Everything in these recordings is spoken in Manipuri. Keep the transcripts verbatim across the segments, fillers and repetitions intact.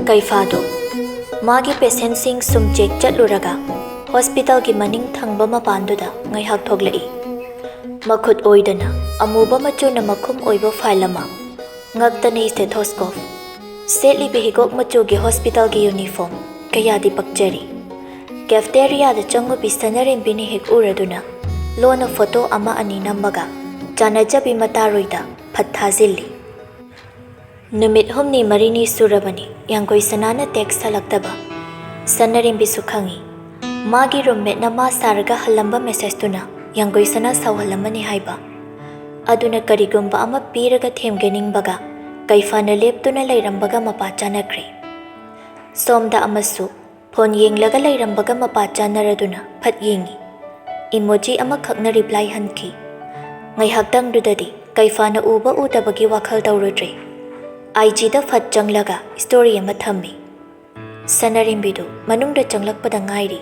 ꯀꯩꯐꯥꯗꯨ ꯃꯥꯒꯤ ꯄꯦꯁꯦꯟꯁꯤꯡ ꯁꯨꯝ ꯆꯦꯛ ꯆꯠꯂꯨꯔꯒ ꯍꯣꯁꯄꯤꯇꯥꯜꯒꯤ ꯃꯅꯤꯡ ꯊꯪꯕ ꯃꯄꯥꯟꯗꯨꯗ ꯉꯥꯏꯍꯥꯛ ꯊꯣꯛꯂꯛꯏ꯫ ꯃꯈꯨꯠ ꯑꯣꯏꯗꯅ ꯑꯃꯨꯕ ꯃꯆꯨꯅ ꯃꯈꯨꯝ ꯑꯣꯏꯕ ꯐꯥꯏꯜ ꯑꯃ, ꯉꯛꯇꯅ ꯁ꯭ꯇꯦꯊꯣꯁꯀꯣꯞ, ꯁꯦꯠꯂꯤꯕ ꯍꯤꯒꯣꯛ ꯃꯆꯨꯒꯤ ꯍꯣꯁꯄꯤꯇꯥꯜꯒꯤ ꯌꯨꯅꯤꯐꯣꯔꯝ, ꯀꯌꯥꯗꯤ ꯄꯛꯆꯔꯤ꯫ ꯀꯦꯐꯇꯦꯔꯤꯌꯥꯗ ꯆꯪꯉꯨꯕꯤ ꯁꯅꯥꯔꯦꯝꯕꯤꯅ ꯍꯦꯛ ꯎꯔꯗꯨꯅ ꯂꯣꯟꯅ ꯐꯣꯇꯣ ꯑꯃ ꯑꯅꯤ ꯅꯝꯃꯒ ꯆꯥꯟꯅꯖꯕꯤ ꯃꯇꯥꯔꯣꯏꯗ ꯐꯠ ꯊꯥꯖꯤꯜꯂꯤ꯫ ꯅꯨꯃꯤꯠ ꯍꯨꯝꯅꯤ ꯃꯔꯤꯅꯤ ꯁꯨꯔꯕꯅꯤ ꯌꯥꯡꯒꯣꯏ ꯁꯅꯥꯅ ꯇꯦꯛꯁ ꯍꯜꯂꯛꯇꯕ꯫ ꯁꯅꯥꯔꯦꯝꯕꯤꯁꯨ ꯈꯪꯏ꯫ ꯃꯥꯒꯤ ꯔꯨꯝꯃꯦꯠꯅ ꯃꯥ ꯁꯥꯔꯒ ꯍꯜꯂꯝꯕ ꯃꯦꯁꯦꯖꯇꯨꯅ ꯌꯥꯡꯒꯣꯏ ꯁꯅꯥ ꯁꯥꯎꯍꯜꯂꯝꯃꯅꯤ ꯍꯥꯏꯕ꯫ ꯑꯗꯨꯅ ꯀꯔꯤꯒꯨꯝꯕ ꯑꯃ ꯄꯤꯔꯒ ꯊꯦꯝꯒꯦ ꯅꯤꯡꯕꯒ ꯀꯩꯐꯥꯅ ꯂꯦꯞꯇꯨꯅ ꯂꯩꯔꯝꯕꯒ ꯃꯄꯥ ꯆꯥꯅꯈ꯭ꯔꯦ꯫ ꯁꯣꯝꯗ ꯑꯃꯁꯨ ꯐꯣꯟ ꯌꯦꯡꯂꯒ ꯂꯩꯔꯝꯕꯒ ꯃꯄꯥ ꯆꯥꯅꯔꯗꯨꯅ ꯐꯠ ꯌꯦꯡꯏ꯫ Emoji ꯑꯃꯈꯛꯅ reply ꯍꯟꯈꯤ꯫ ꯉꯥꯏꯍꯥꯛꯇꯪꯗꯨꯗꯗꯤ ꯀꯩꯐꯥꯅ ꯎꯕ ꯎꯗꯕꯒꯤ ꯋꯥꯈꯜ ꯇꯧꯔꯨꯗ꯭ꯔꯦ꯫ ꯑꯥꯏ ꯖꯤꯗ ꯐꯠ ꯆꯪꯂꯒ ꯁ꯭ꯇꯣꯔꯤ ꯑꯃ ꯊꯝꯃꯤ꯫ ꯁꯅꯥꯔꯦꯝꯕꯤꯗꯨ ꯃꯅꯨꯡꯗ ꯆꯪꯂꯛꯄꯗ ꯉꯥꯏꯔꯤ꯫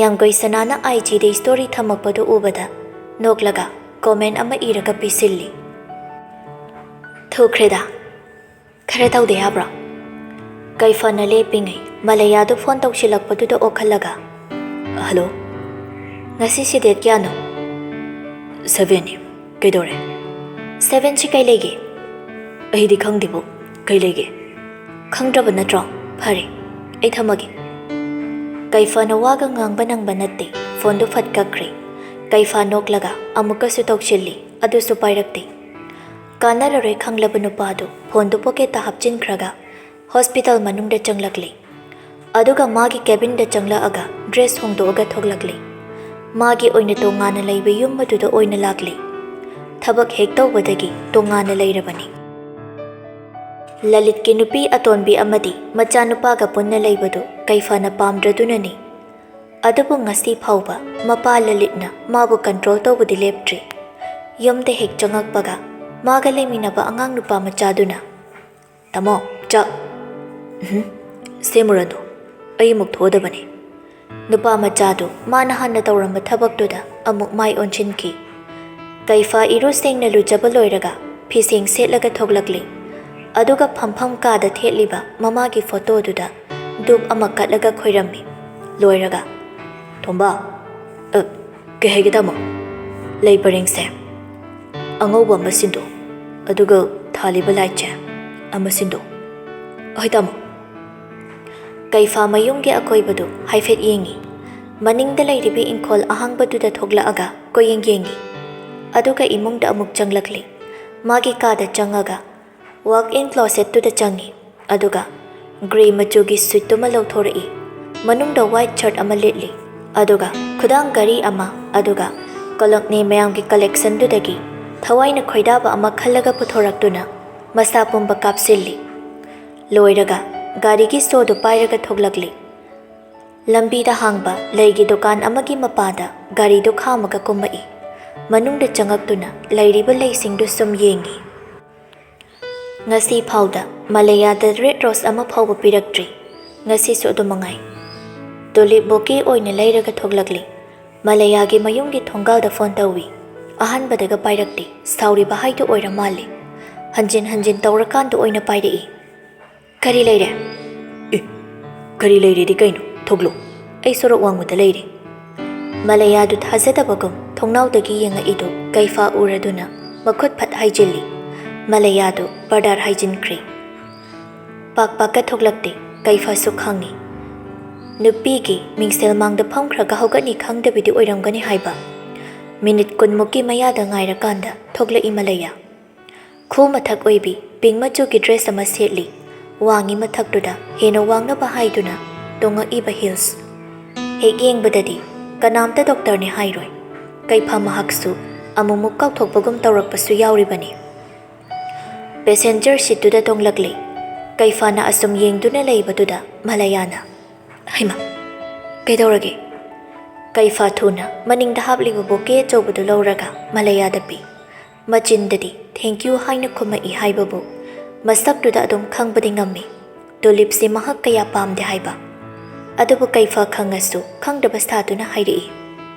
ꯌꯥꯡꯒꯣꯏ ꯁꯅꯥꯅ ꯑꯥꯏ ꯖꯤꯗ ꯁ꯭ꯇꯣꯔꯤ ꯊꯝꯃꯛꯄꯗꯨ ꯎꯕꯗ ꯅꯣꯛꯂꯒ ꯀꯣꯃꯦꯟ ꯑꯃ ꯏꯔꯒ ꯄꯤꯁꯤꯜꯂꯤ꯫ ꯊꯨꯈ꯭ꯔꯦꯗ꯫ ꯈꯔ ꯇꯧꯗ ꯌꯥꯕ꯭ꯔꯣ? ꯀꯩꯐꯥꯅ ꯂꯦꯞꯄꯤꯉꯩ ꯃꯂꯌꯥꯗꯨ ꯐꯣꯟ ꯇꯧꯁꯤꯜꯂꯛꯄꯗꯨꯗ ꯑꯣꯛꯍꯜꯂꯒ, "ꯍꯜꯂꯣ꯫ ꯉꯁꯤꯁꯤ ꯗꯦꯠ ꯀꯌꯥꯅꯣ?" "ꯁꯚꯦꯟꯅꯤ꯫ ꯀꯩꯗꯧꯔꯦ?" "ꯁꯚꯦꯟꯁꯤ ꯀꯩ ꯂꯩꯒꯦ?" "ꯑꯩꯗꯤ ꯈꯪꯗꯦꯕꯣ꯫ ꯀꯩ ꯂꯩꯒꯦ?" "ꯈꯪꯗ꯭ꯔꯕ ꯅꯠꯇ꯭ꯔꯣ? ꯐꯔꯦ, ꯑꯩ ꯊꯝꯃꯒꯦ꯫" ꯀꯩꯐꯥꯅ ꯋꯥꯒ ꯉꯥꯡꯕ ꯅꯪꯕ ꯅꯠꯇꯦ꯫ ꯐꯣꯟꯗꯨ ꯐꯠ ꯀꯛꯈ꯭ꯔꯦ꯫ ꯀꯩꯐꯥ ꯅꯣꯛꯂꯒ ꯑꯃꯨꯛꯀꯁꯨ ꯇꯧꯁꯤꯜꯂꯤ, ꯑꯗꯨꯁꯨ ꯄꯥꯏꯔꯛꯇꯦ꯫ ꯀꯥꯟꯅꯔꯔꯣꯏ ꯈꯪꯂꯕ ꯅꯨꯄꯥꯗꯨ ꯐꯣꯟꯗꯨ ꯄꯣꯀꯦꯠꯇ ꯍꯥꯞꯆꯤꯟꯈ꯭ꯔꯒ ꯍꯣꯁꯄꯤꯇꯥꯜ ꯃꯅꯨꯡꯗ ꯆꯪꯂꯛꯂꯤ꯫ ꯑꯗꯨꯒ ꯃꯥꯒꯤ ꯀꯦꯕꯤꯟꯗ ꯆꯪꯂꯛꯑꯒ ꯗ꯭ꯔꯦꯁ ꯍꯣꯡꯗꯣꯛꯑꯒ ꯊꯣꯛꯂꯛꯂꯤ꯫ ꯃꯥꯒꯤ ꯑꯣꯏꯅ ꯇꯣꯉꯥꯟꯅ ꯂꯩꯕ ꯌꯨꯝ ꯑꯗꯨꯗ ꯑꯣꯏꯅ ꯂꯥꯛꯂꯤ꯫ ꯊꯕꯛ ꯍꯦꯛ ꯇꯧꯕꯗꯒꯤ ꯇꯣꯉꯥꯟꯅ ꯂꯩꯔꯕꯅꯤ꯫ ꯂꯂꯤꯠꯀꯤ ꯅꯨꯄꯤ ꯑꯇꯣꯟꯕꯤ ꯑꯃꯗꯤ ꯃꯆꯥꯅꯨꯄꯥꯒ ꯄꯨꯟꯅ ꯂꯩꯕꯗꯨ ꯀꯩꯐꯥꯅ ꯄꯥꯝꯗ꯭ꯔꯗꯨꯅꯅꯤ꯫ ꯑꯗꯨꯕꯨ ꯉꯁꯤ ꯐꯥꯎꯕ ꯃꯄꯥ ꯂꯂꯤꯠꯅ ꯃꯥꯕꯨ ꯀꯟꯇ꯭ꯔꯣꯜ ꯇꯧꯕꯗꯤ ꯂꯦꯞꯇ꯭ꯔꯤ꯫ ꯌꯨꯝꯗ ꯍꯦꯛ ꯆꯪꯉꯛꯄꯒ ꯃꯥꯒ ꯂꯩꯃꯤꯟꯅꯕ ꯑꯉꯥꯡ ꯅꯨꯄꯥ ꯃꯆꯥꯗꯨꯅ, "ꯇꯥꯃꯣ, ꯆꯥꯛ꯫" "ꯎꯝ, ꯁꯦꯝꯃꯨꯔꯅꯨ, ꯑꯩ ꯑꯃꯨꯛ ꯊꯣꯛꯑꯗꯕꯅꯤ꯫" ꯅꯨꯄꯥ ꯃꯆꯥꯗꯨ ꯃꯥꯅ ꯍꯥꯟꯅ ꯇꯧꯔꯝꯕ ꯊꯕꯛꯇꯨꯗ ꯑꯃꯨꯛ ꯃꯥꯏ ꯑꯣꯟꯁꯤꯟꯈꯤ꯫ ꯀꯩꯐꯥ ꯏꯔꯨ ꯁꯦꯡꯅ ꯂꯨꯖꯕ ꯂꯣꯏꯔꯒ ꯐꯤꯁꯦꯡ ꯁꯦꯠꯂꯒ ꯊꯣꯛꯂꯛꯂꯤ꯫ ꯑꯗꯨꯒ ꯐꯝꯐꯝ ꯀꯥꯗ ꯊꯦꯠꯂꯤꯕ ꯃꯃꯥꯒꯤ ꯐꯣꯇꯣꯗꯨꯗ ꯙꯨꯞ ꯑꯃ ꯀꯠꯂꯒ ꯈꯣꯏꯔꯝꯃꯤ꯫ ꯂꯣꯏꯔꯒ, "ꯇꯣꯝꯕ, ꯑ, ꯀꯩ ꯍꯥꯏꯒꯦ ꯇꯥꯃꯣ? ꯂꯩ ꯄꯔꯦꯡꯁꯦ ꯑꯉꯧꯕ ꯑꯃ ꯁꯤꯟꯗꯣꯛ, ꯑꯗꯨꯒ ꯊꯥꯜꯂꯤꯕ ꯂꯥꯏꯠꯁꯦ ꯑꯃ ꯁꯤꯟꯗꯣꯛ꯫ ꯍꯣꯏ ꯇꯥꯃꯣ꯫" ꯀꯩꯐꯥ ꯃꯌꯨꯝꯒꯤ ꯑꯀꯣꯏꯕꯗꯨ ꯍꯥꯏꯐꯦꯠ ꯌꯦꯡꯉꯤ꯫ ꯃꯅꯤꯡꯗ ꯂꯩꯔꯤꯕ ꯏꯪꯈꯣꯜ ꯑꯍꯥꯡꯕꯗꯨꯗ ꯊꯣꯛꯂꯛꯑꯒ ꯀꯣꯏꯌꯦꯡ ꯌꯦꯡꯉꯤ꯫ ꯑꯗꯨꯒ ꯏꯃꯨꯡꯗ ꯑꯃꯨꯛ ꯆꯪꯂꯛꯂꯤ꯫ ꯃꯥꯒꯤ ꯀꯥꯗ ꯆꯪꯉꯒ walk-in closet-ꯇꯨꯗ ꯆꯪꯉꯤ꯫ ꯑꯗꯨꯒ grey ꯃꯆꯨꯒꯤ suit-ꯇꯨꯃ ꯂꯧꯊꯣꯔꯛꯏ꯫ ꯃꯅꯨꯡꯗ white shirt ꯑꯃ ꯂꯤꯠꯂꯤ꯫ ꯑꯗꯨꯒ ꯈꯨꯗꯥꯡ ꯘꯔꯤ ꯑꯃ, ꯑꯗꯨꯒ ꯀꯣꯂꯣꯛꯅꯦ ꯃꯌꯥꯝꯒꯤ collection-ꯗꯨꯗꯒꯤ ꯊꯋꯥꯏꯅ ꯈꯣꯏꯗꯥꯕ ꯑꯃ ꯈꯜꯂꯒ ꯄꯨꯊꯣꯔꯛꯇꯨꯅ ꯃꯁꯥ ꯄꯨꯝꯕ ꯀꯥꯞꯁꯤꯜꯂꯤ꯫ ꯂꯣꯏꯔꯒ ꯒꯥꯔꯤꯒꯤ ꯁꯣꯗꯨ ꯄꯥꯏꯔꯒ ꯊꯣꯛꯂꯛꯂꯤ꯫ ꯂꯝꯕꯤꯗ ꯍꯥꯡꯕ ꯂꯩꯒꯤ ꯗꯨꯀꯥꯟ ꯑꯃꯒꯤ ꯃꯄꯥꯗ ꯒꯥꯔꯤꯗꯨ ꯈꯥꯝꯃꯒ ꯀꯨꯝꯃꯛꯏ꯫ ꯃꯅꯨꯡꯗ ꯆꯪꯉꯛꯇꯨꯅ ꯂꯩꯔꯤꯕ ꯂꯩꯁꯤꯡꯗꯨ ꯁꯨꯝ ꯌꯦꯡꯉꯤ꯫ ꯉꯁꯤ ꯐꯥꯎꯗ ꯃꯂꯌꯥꯗ red rose ꯑꯃ ꯐꯥꯎꯕ ꯄꯤꯔꯛꯇ꯭ꯔꯤ꯫ ꯉꯁꯤꯁꯨ ꯑꯗꯨ ꯃꯉꯥꯏ꯫ Tulip bouquet ꯑꯣꯏꯅ ꯂꯩꯔꯒ ꯊꯣꯛꯂꯛꯂꯤ꯫ ꯃꯂꯌꯥꯒꯤ ꯃꯌꯨꯝꯒꯤ ꯊꯣꯡꯒꯥꯜꯗ phone ꯇꯧꯏ꯫ ꯑꯍꯥꯟꯕꯗꯒ ꯄꯥꯏꯔꯛꯇꯦ꯫ ꯁꯥꯎꯔꯤꯕ ꯍꯥꯏꯗꯨ ꯑꯣꯏꯔ ꯃꯥꯜꯂꯦ꯫ ꯍꯟꯖꯤꯟ ꯍꯟꯖꯤꯟ ꯇꯧꯔꯀꯥꯟꯗ ꯑꯣꯏꯅ ꯄꯥꯏꯔꯛꯏ꯫ "ꯀꯔꯤ ꯂꯩꯔꯦ?" "ꯑꯦ, ꯀꯔꯤ ꯂꯩꯔꯦꯗꯤ ꯀꯩꯅꯣ? ꯊꯣꯛꯂꯣ, ꯑꯩ ꯁꯣꯔꯣꯛ ꯋꯥꯡꯃꯗ ꯂꯩꯔꯦ꯫" ꯃꯂꯌꯥꯗꯨ ꯊꯥꯖꯗꯕꯒꯨꯝ ꯊꯣꯡꯅꯥꯎꯗꯒꯤ ꯌꯦꯡꯉꯛꯏꯗꯨ ꯀꯩꯐꯥ ꯎꯔꯗꯨꯅ ꯃꯈꯨꯠ ꯐꯠ ꯍꯥꯏꯖꯤꯜꯂꯤ꯫ ꯃꯂꯌꯥꯗꯨ ꯄꯔꯗꯥ ꯍꯥꯏꯖꯤꯟꯈ꯭ꯔꯦ꯫ ꯄꯥꯛ ꯄꯥꯛꯀ ꯊꯣꯛꯂꯛꯇꯦ꯫ ꯀꯩꯐꯥꯁꯨ ꯈꯪꯉꯤ꯫ ꯅꯨꯄꯤꯒꯤ ꯃꯤꯡꯁꯦꯜ ꯃꯥꯡꯗ ꯐꯝꯈ꯭ꯔꯒ ꯍꯧꯒꯠꯅꯤ ꯈꯪꯗꯕꯤꯗꯨ ꯑꯣꯏꯔꯝꯒꯅꯤ ꯍꯥꯏꯕ꯫ ꯃꯤꯅꯤꯠ ꯀꯨꯟꯃꯨꯛꯀꯤ ꯃꯌꯥꯗ ꯉꯥꯏꯔꯀꯥꯟꯗ ꯊꯣꯛꯂꯛꯏ ꯃꯂꯌꯥ꯫ ꯈꯨ ꯃꯊꯛ ꯑꯣꯏꯕꯤ pink ꯃꯆꯨꯒꯤ dress ꯑꯃ ꯁꯦꯠꯂꯤ꯫ ꯋꯥꯡꯉꯤ ꯃꯊꯛꯇꯨꯗ ꯍꯦꯟꯅ ꯋꯥꯡꯅꯕ ꯍꯥꯏꯗꯨꯅ ꯇꯣꯡꯉꯛꯏꯕ heels꯫ ꯍꯦꯛ ꯌꯦꯡꯕꯗꯗꯤ ꯀꯅꯥꯝꯇ doctor-ꯅꯦ ꯍꯥꯏꯔꯣꯏ꯫ ꯀꯩꯐꯥ ꯃꯍꯥꯛꯁꯨ ꯑꯃꯨꯛꯃꯨꯛ ꯀꯥꯎꯊꯣꯛꯄꯒꯨꯝ ꯇꯧꯔꯛꯄꯁꯨ ꯌꯥꯎꯔꯤꯕꯅꯤ꯫ Passenger seat-ꯇꯨꯗ ꯇꯣꯡꯂꯛꯂꯤ꯫ ꯀꯩꯐꯥꯅ ꯑꯁꯨꯝ ꯌꯦꯡꯗꯨꯅ ꯂꯩꯕꯗꯨꯗ ꯃꯂꯌꯥꯅ, "ꯍꯩꯃꯥ, ꯀꯩꯗꯧꯔꯒꯦ?" ꯀꯩꯐꯥ ꯊꯨꯅ ꯃꯅꯤꯡꯗ ꯍꯥꯞꯂꯤꯕ bouquet ꯑꯆꯧꯕꯗꯨ ꯂꯧꯔꯒ ꯃꯂꯌꯥꯗ ꯄꯤ꯫ ꯃꯆꯤꯟꯗꯗꯤ "Thank you" ꯍꯥꯏꯅ ꯈꯨꯝꯃꯛꯏ ꯍꯥꯏꯕꯕꯨ ꯃꯁꯛꯇꯨꯗ ꯑꯗꯨꯝ ꯈꯪꯕꯗꯤ ꯉꯝꯃꯤ꯫ Tulip-ꯁꯤ ꯃꯍꯥꯛ ꯀꯌꯥ ꯄꯥꯝꯗꯦ ꯍꯥꯏꯕ꯫ ꯑꯗꯨꯕꯨ ꯀꯩꯐꯥ ꯈꯪꯉꯁꯨ ꯈꯪꯗꯕ ꯁꯥꯗꯨꯅ ꯍꯥꯏꯔꯛꯏ,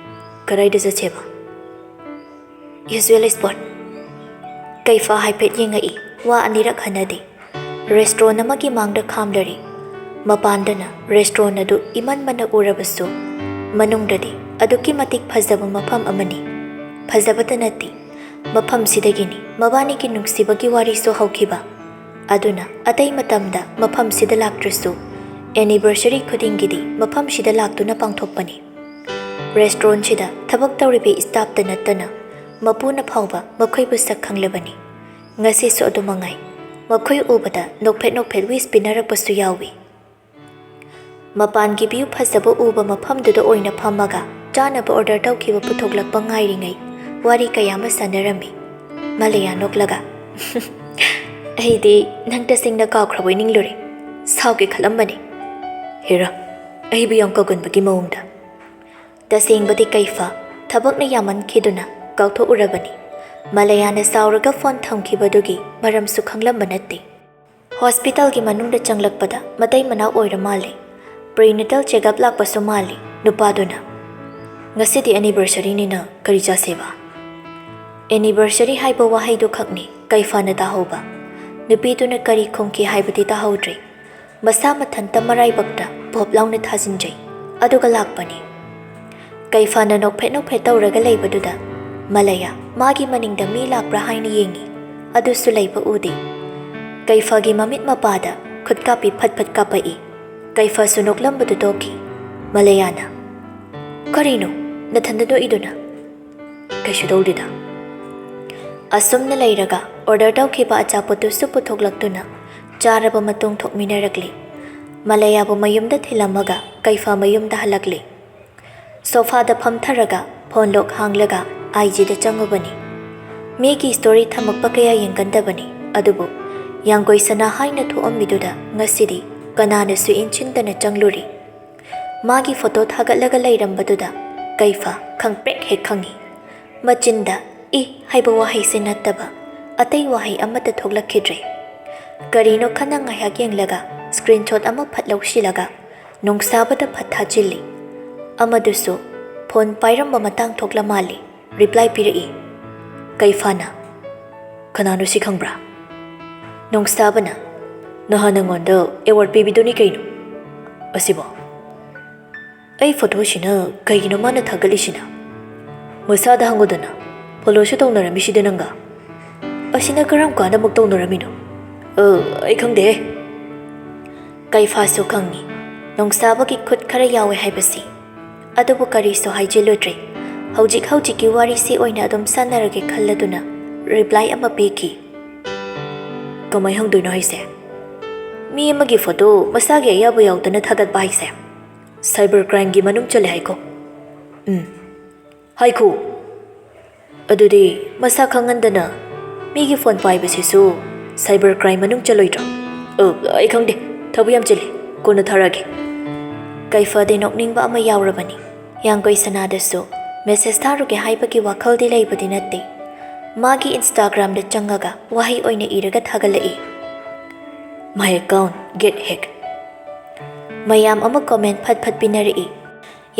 "ꯀꯗꯥꯏꯗ ꯆꯠꯁꯦꯕ?" "Usual spot꯫" ꯀꯩꯐꯥ ꯍꯥꯏꯐꯦꯠ ꯌꯦꯡꯉꯛꯏ, ꯋꯥ ꯑꯅꯤꯔꯛ ꯍꯟꯅꯗꯦ꯫ ꯔꯦꯁꯇ꯭ꯔꯣꯟ ꯑꯃꯒꯤ ꯃꯥꯡꯗ ꯈꯥꯝꯂꯔꯤ꯫ ꯃꯄꯥꯟꯗꯅ ꯔꯦꯁꯇ꯭ꯔꯣꯟ ꯑꯗꯨ ꯏꯃꯟ ꯃꯟꯅ ꯎꯔꯕꯁꯨ, ꯃꯅꯨꯡꯗꯗꯤ ꯑꯗꯨꯛꯀꯤ ꯃꯇꯤꯛ ꯐꯖꯕ ꯃꯐꯝ ꯑꯃꯅꯤ꯫ ꯐꯖꯕꯇ ꯅꯠꯇꯦ, ꯃꯐꯝꯁꯤꯗꯒꯤꯅꯤ ꯃꯕꯥꯅꯤꯒꯤ ꯅꯨꯡꯁꯤꯕꯒꯤ ꯋꯥꯔꯤꯁꯨ ꯍꯧꯈꯤꯕ꯫ ꯑꯗꯨꯅ ꯑꯇꯩ ꯃꯇꯝꯗ ꯃꯐꯝꯁꯤꯗ ꯂꯥꯛꯇ꯭ꯔꯁꯨ, anniversary ꯈꯨꯗꯤꯡꯒꯤꯗꯤ ꯃꯐꯝꯁꯤꯗ ꯂꯥꯛꯇꯨꯅ ꯄꯥꯡꯊꯣꯛꯄꯅꯤ꯫ ꯔꯦꯁꯇ꯭ꯔꯣꯟꯁꯤꯗ ꯊꯕꯛ ꯇꯧꯔꯤꯕꯤ ꯁ꯭ꯇꯥꯐꯇ ꯅꯠꯇꯅ ꯃꯄꯨꯅ ꯐꯥꯎꯕ ꯃꯈꯣꯏꯕꯨ ꯁꯛ ꯈꯪꯂꯕꯅꯤ꯫ ꯉꯁꯤꯁꯨ ꯑꯗꯨ ꯃꯉꯥꯏ꯫ ꯃꯈꯣꯏ ꯎꯕꯗ ꯅꯣꯛꯐꯦꯠ ꯅꯣꯛꯐꯦꯠ ꯋꯤꯁ ꯄꯤꯅꯔꯛꯄꯁꯨ ꯌꯥꯎꯏ꯫ ꯃꯄꯥꯟꯒꯤ ꯚ꯭ꯌꯨ ꯐꯖꯕ ꯎꯕ ꯃꯐꯝꯗꯨꯗ ꯑꯣꯏꯅ ꯐꯝꯃꯒ ꯆꯥꯅꯕ ꯑꯣꯔꯗꯔ ꯇꯧꯈꯤꯕ ꯄꯨꯊꯣꯛꯂꯛꯄ ꯉꯥꯏꯔꯤꯉꯩ ꯋꯥꯔꯤ ꯀꯌꯥ ꯑꯃ ꯁꯥꯟꯅꯔꯝꯃꯤ꯫ ꯃꯂꯌꯥ ꯅꯣꯛꯂꯒ, "ꯑꯩꯗꯤ ꯅꯪ ꯇꯁꯦꯡꯅ ꯀꯥꯎꯈ꯭ꯔꯕꯣꯏ ꯅꯤꯡꯂꯨꯔꯦ꯫ ꯁꯥꯎꯒꯦ ꯈꯜꯂꯝꯕꯅꯤ꯫ ꯍꯦꯔꯥ, ꯑꯩꯕꯨ ꯌꯥꯝ ꯀꯥꯎꯒꯟꯕꯒꯤ ꯃꯑꯣꯡꯗ꯫" ꯇꯁꯦꯡꯕꯗꯤ ꯀꯩꯐ ꯊꯕꯛꯅ ꯌꯥꯝꯃꯟꯈꯤꯗꯨꯅ ꯀꯥꯎꯊꯣꯛꯎꯔꯕꯅꯤ꯫ ꯃꯂꯌꯥꯅ ꯁꯥꯎꯔꯒ ꯐꯣꯟ ꯊꯝꯈꯤꯕꯗꯨꯒꯤ ꯃꯔꯝꯁꯨ ꯈꯪꯂꯝꯕ ꯅꯠꯇꯦ꯫ ꯍꯣꯁꯄꯤꯇꯥꯜꯒꯤ ꯃꯅꯨꯡꯗ ꯆꯪꯂꯛꯄꯗ ꯃꯇꯩ ꯃꯅꯥꯎ ꯑꯣꯏꯔ ꯃꯥꯜꯂꯦ꯫ ꯄ꯭ꯔꯤꯅꯦꯇꯜ ꯆꯦꯛꯑꯞ ꯂꯥꯛꯄꯁꯨ ꯃꯥꯜꯂꯤ ꯅꯨꯄꯥꯗꯨꯅ꯫ "ꯉꯁꯤꯗꯤ anniversaryꯅꯤꯅ ꯀꯔꯤ ꯆꯥꯁꯦꯕ?" "Anniversary ꯍꯥꯏꯕ ꯋꯥꯍꯩꯗꯨ ꯈꯛꯅꯤ ꯀꯩꯐꯥꯅ ꯇꯥꯍꯧꯕ꯫" ꯅꯨꯄꯤꯗꯨꯅ ꯀꯔꯤ ꯈꯨꯝꯈꯤ ꯍꯥꯏꯕꯗꯤ ꯇꯥꯍꯧꯗ꯭ꯔꯦ꯫ ꯃꯁꯥ ꯃꯊꯟꯇ ꯃꯔꯥꯏꯕꯛꯇ ꯄꯣꯞ ꯂꯥꯎꯅ ꯊꯥꯖꯤꯟꯖꯩ, ꯑꯗꯨꯒ ꯂꯥꯛꯄꯅꯤ꯫ ꯀꯩꯐꯥꯅ ꯅꯣꯛꯐꯦꯠ ꯅꯣꯛꯐꯦꯠ ꯇꯧꯔꯒ ꯂꯩꯕꯗꯨꯗ ꯃꯂꯌꯥ ꯃꯥꯒꯤ ꯃꯅꯤꯡꯗ ꯃꯤ ꯂꯥꯛꯄ꯭ꯔꯥ ꯍꯥꯏꯅ ꯌꯦꯡꯉꯤ꯫ ꯑꯗꯨꯁꯨ ꯂꯩꯕ ꯎꯗꯦ꯫ ꯀꯩꯐꯥꯒꯤ ꯃꯃꯤꯠ ꯃꯄꯥꯗ ꯈꯨꯠ ꯀꯥꯞꯄꯤ ꯐꯠ ꯐꯠ ꯀꯥꯞꯄꯛꯏ꯫ ꯀꯩꯐꯥꯁꯨ ꯅꯣꯛꯂꯝꯕꯗꯨ ꯇꯣꯛꯈꯤ꯫ ꯃꯂꯌꯥꯅ, "ꯀꯔꯤꯅꯣ ꯅꯊꯟꯗ ꯅꯣꯛꯏꯗꯨꯅ?" "ꯀꯩꯁꯨ ꯇꯧꯗꯦꯗ꯫" ꯑꯁꯨꯝꯅ ꯂꯩꯔꯒ ꯑꯣꯔꯗꯔ ꯇꯧꯈꯤꯕ ꯑꯆꯥꯄꯣꯠꯇꯨꯁꯨ ꯄꯨꯊꯣꯛꯂꯛꯇꯨꯅ ꯆꯥꯔꯕ ꯃꯇꯨꯡ ꯊꯣꯛꯃꯤꯟꯅꯔꯛꯂꯤ꯫ ꯃꯂꯌꯥꯕꯨ ꯃꯌꯨꯝꯗ ꯊꯤꯜꯂꯝꯃꯒ ꯀꯩꯐꯥ ꯃꯌꯨꯝꯗ ꯍꯜꯂꯛꯂꯤ꯫ ꯁꯣꯐꯥꯗ ꯐꯝꯊꯔꯒ ꯐꯣꯟ ꯂꯣꯛ ꯍꯥꯡꯂꯒ ꯑꯥꯏ ꯖꯤꯗ ꯆꯪꯉꯨꯕꯅꯤ꯫ ꯃꯤꯒꯤ ꯁ꯭ꯇꯣꯔꯤ ꯊꯝꯃꯛꯄ ꯀꯌꯥ ꯌꯦꯡꯒꯟꯗꯕꯅꯤ, ꯑꯗꯨꯕꯨ ꯌꯥꯡꯒꯣꯏ ꯁꯅꯥ ꯍꯥꯏꯅ ꯊꯣꯛꯑꯝꯃꯤꯗꯨꯗ ꯉꯁꯤꯗꯤ ꯀꯅꯥꯅꯁꯨ ꯏꯟꯁꯤꯟꯗꯅ ꯆꯪꯂꯨꯔꯤ꯫ ꯃꯥꯒꯤ ꯐꯣꯇꯣ ꯊꯥꯒꯠꯂꯒ ꯂꯩꯔꯝꯕꯗꯨꯗ ꯀꯩꯐꯥ ꯈꯪꯄ꯭ꯔꯦꯛ ꯍꯦꯛ ꯈꯪꯉꯤ꯫ ꯃꯆꯤꯟꯗ "ꯏ" ꯍꯥꯏꯕ ꯋꯥꯍꯩꯁꯦ ꯅꯠꯇꯕ ꯑꯇꯩ ꯋꯥꯍꯩ ꯑꯃꯠꯇ ꯊꯣꯛꯂꯛꯈꯤꯗ꯭ꯔꯦ꯫ ꯀꯔꯤꯅꯣ ꯈꯟꯅ ꯉꯥꯏꯍꯥꯛ ꯌꯦꯡꯂꯒ ꯁ꯭ꯀ꯭ꯔꯤꯟꯁꯣꯠ ꯑꯃ ꯐꯠ ꯂꯧꯁꯤꯜꯂꯒ ꯅꯣꯡꯁꯥꯕꯗ ꯐꯠ ꯊꯥꯖꯤꯜꯂꯤ꯫ ꯑꯃꯗꯨꯁꯨ ꯐꯣꯟ ꯄꯥꯏꯔꯝꯕ ꯃꯇꯥꯡ ꯊꯣꯛꯂ ꯃꯥꯜꯂꯤ꯫ ꯔꯤꯄ꯭ꯂꯥꯏ ꯄꯤꯔꯛꯏ꯫ ꯀꯩꯐꯥꯅ, "ꯀꯅꯥꯅꯣ ꯁꯤ ꯈꯪꯕ꯭ꯔꯥ?" ꯅꯣꯡꯁꯥꯕꯅ, ꯅꯍꯥꯟ ꯅꯉꯣꯟꯗ ꯑꯦꯋꯥꯔꯗ ꯄꯤꯕꯤꯗꯨꯅꯤ ꯀꯩꯅꯣ ꯑꯁꯤꯕꯣ? ꯑꯩ ꯐꯣꯇꯣꯁꯤꯅ ꯀꯩꯒꯤꯅꯣ ꯃꯥꯅ ꯊꯥꯒꯠꯂꯤꯁꯤꯅ? ꯃꯁꯥꯗ ꯍꯪꯉꯨꯗꯅ꯫ ꯐꯣꯂꯣꯁꯨ ꯇꯧꯅꯔꯝꯃꯤꯁꯤꯗꯤ ꯅꯪꯒ꯫ ꯑꯁꯤꯅ ꯀꯔꯝ ꯀꯥꯟꯗ ꯑꯃꯨꯛ ꯇꯧꯅꯔꯝꯃꯤꯅꯣ? ꯑ, ꯑꯩ ꯈꯪꯗꯦꯍꯦ꯫ ꯀꯩꯐꯥꯁꯨ ꯈꯪꯉꯤ ꯅꯣꯡꯁꯥꯕꯒꯤ ꯈꯨꯠ ꯈꯔ ꯌꯥꯎꯋꯦ ꯍꯥꯏꯕꯁꯤ꯫ ꯑꯗꯨꯕꯨ ꯀꯔꯤꯁꯨ ꯍꯥꯏꯖꯤꯜꯂꯨꯗ꯭ꯔꯦ꯫ ꯍꯧꯖꯤꯛ ꯍꯧꯖꯤꯛꯀꯤ ꯋꯥꯔꯤꯁꯤ ꯑꯣꯏꯅ ꯑꯗꯨꯝ ꯁꯥꯟꯅꯔꯒꯦ ꯈꯜꯂꯗꯨꯅ ꯔꯤꯄ꯭ꯂꯥꯏ ꯑꯃ ꯄꯤꯈꯤ꯫ ꯀꯃꯥꯏ ꯍꯪꯗꯣꯏꯅꯣ ꯍꯥꯏꯁꯦ? ꯃꯤ ꯑꯃꯒꯤ ꯐꯣꯇꯣ ꯃꯁꯥꯒꯤ ꯑꯌꯥꯕ ꯌꯥꯎꯗꯅ ꯊꯥꯒꯠꯄ ꯍꯥꯏꯁꯦ ꯁꯥꯏꯕꯔ ꯀ꯭ꯔꯥꯏꯝꯒꯤ ꯃꯅꯨꯡ ꯆꯜꯂꯦ ꯍꯥꯏꯀꯣ? ꯎꯝ, ꯍꯥꯏꯈꯣ꯫ ꯑꯗꯨꯗꯤ ꯃꯁꯥ ꯈꯪꯍꯟꯗꯅ ꯃꯤꯒꯤ ꯐꯣꯟ ꯄꯥꯏꯕꯁꯤꯁꯨ ꯁꯥꯏꯕꯔ ꯀ꯭ꯔꯥꯏꯝ ꯃꯅꯨꯡ ꯆꯜꯂꯣꯏꯗ꯭ꯔꯣ? ꯑ, ꯑꯩ ꯈꯪꯗꯦ, ꯊꯕꯛ ꯌꯥꯝ ꯆꯤꯜꯂꯤ, ꯀꯣꯟꯅ ꯊꯥꯔꯛꯑꯒꯦ꯫ ꯀꯩꯐꯗꯤ ꯅꯣꯛꯅꯤꯡꯕ ꯑꯃ ꯌꯥꯎꯔꯕꯅꯤ꯫ ꯌꯥꯡꯒꯣꯏ ꯁꯅꯥꯗꯁꯨ ꯃꯦꯁꯦꯖ ꯊꯥꯔꯨꯒꯦ ꯍꯥꯏꯕꯒꯤ ꯋꯥꯈꯜꯗꯤ ꯂꯩꯕꯗꯤ ꯅꯠꯇꯦ꯫ ꯃꯥꯒꯤ ꯏꯟꯁꯇꯥꯒ꯭ꯔꯥꯝꯗ ꯆꯪꯉꯒ ꯋꯥꯍꯩ ꯑꯣꯏꯅ ꯏꯔꯒ ꯊꯥꯒꯠꯂꯛꯏ꯫ "My account get hacked." ꯃꯌꯥꯝ ꯑꯃ ꯀꯣꯃꯦꯟ ꯐꯠ ꯐꯠ ꯄꯤꯅꯔꯛꯏ꯫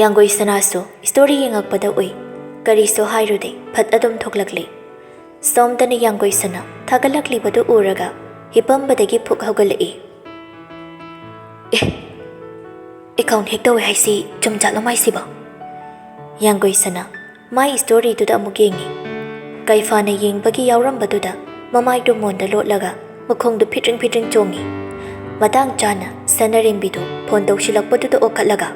ꯌꯥꯡꯒꯣꯏ ꯁꯅꯥꯁꯨ ꯁ꯭ꯇꯣꯔꯤ ꯌꯦꯡꯉꯛꯄꯗ ꯎꯏ꯫ ꯀꯔꯤꯁꯨ ꯍꯥꯏꯔꯨꯗꯦ, ꯐꯠ ꯑꯗꯨꯝ ꯊꯣꯛꯂꯛꯂꯤ꯫ ꯁꯣꯝꯗꯅ ꯌꯥꯡꯒꯣꯏ ꯁꯅꯥ ꯊꯥꯒꯠꯂꯛꯂꯤꯕꯗꯨ ꯎꯔꯒ ꯍꯤꯞꯄꯝꯕꯗꯒꯤ ꯐꯨꯛ ꯍꯧꯒꯠꯂꯛꯏ꯫ "ꯑꯦ, ꯑꯦꯀꯥꯎꯟ ꯍꯦꯛ ꯇꯧꯋꯦ ꯍꯥꯏꯁꯤ ꯆꯨꯝꯖꯥꯠꯂꯣ ꯃꯥꯏꯁꯤꯕꯣ?" ꯌꯥꯡꯒꯣꯏ ꯁꯅꯥ ꯃꯥꯏ ꯁ꯭ꯇꯣꯔꯤꯗꯨꯗ ꯑꯃꯨꯛ ꯌꯦꯡꯉꯤ꯫ ꯀꯩꯐꯥꯅ ꯌꯦꯡꯕꯒꯤ ꯌꯥꯎꯔꯝꯕꯗꯨꯗ ꯃꯃꯥꯏꯗꯨ ꯃꯣꯟꯗ ꯂꯣꯠꯂꯒ ꯃꯈꯣꯡꯗꯨ ꯐꯤꯠꯔꯤꯡ ꯐꯤꯠꯔꯤꯡ ꯆꯣꯡꯉꯤ꯫ ꯃꯇꯥꯡ ꯆꯥꯅ ꯁꯅꯔꯦꯝꯕꯤꯗꯨ ꯐꯣꯟ ꯇꯧꯁꯤꯜꯂꯛꯄꯗꯨꯗ ꯑꯣꯛꯈꯠꯂꯒ,